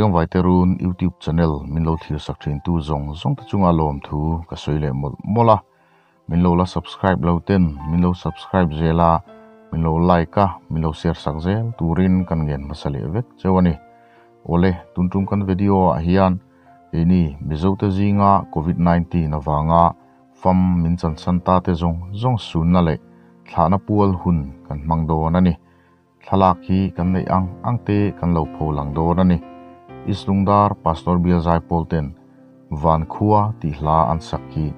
Riangvai te run YouTube channel min lo thlir sak thin tu zawng zawng te chunga lawm thu ka sawi leh mawlh mawlh a. Min lo la subscribe lo ten min lo subscribe zel a, min lo like a, min lo share sak zel turin kan ngen hmasa leh vek cheu a ni. Awle, tun tum kan video ah hian keini Mizo te zinga COVID-19 avanga fam min chan san ta te zawng zawng sunna leh thlahna pual hun kan hmang dawn a ni. Thlalak hi kan neih ang ang te kan lo pho lang dawn a ni. East Lungdar Pastor Bial Zaipawl ten Van Khua tih hla an sak hi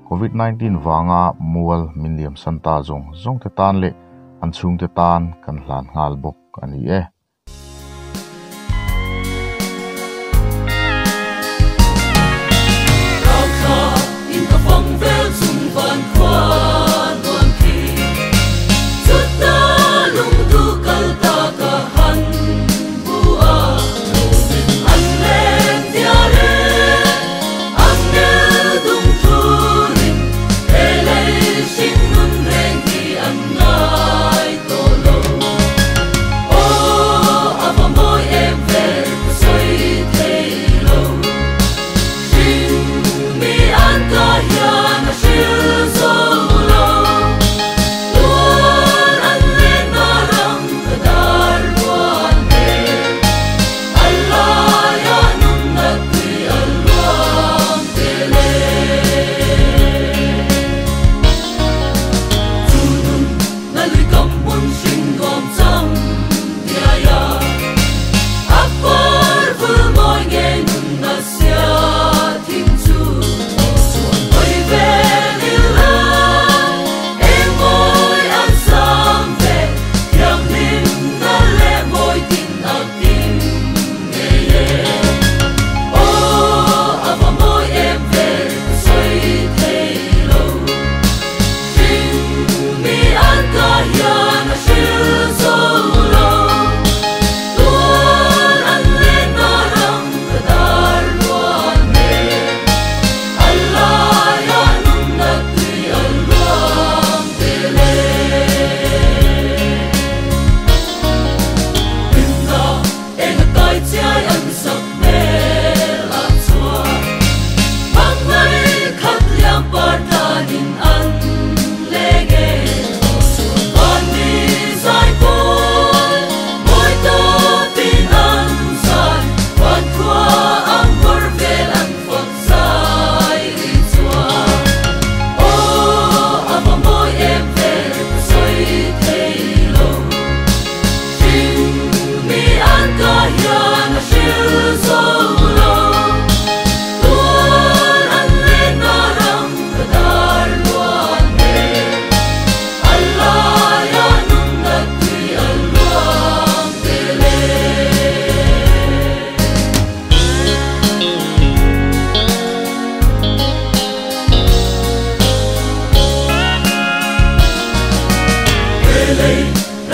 COVID-19 vanga mual min liam san ta zawng zawng te tan leh an chhung te tan kan hlan nghal bawk a ni e.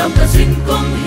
Ram ka sin kong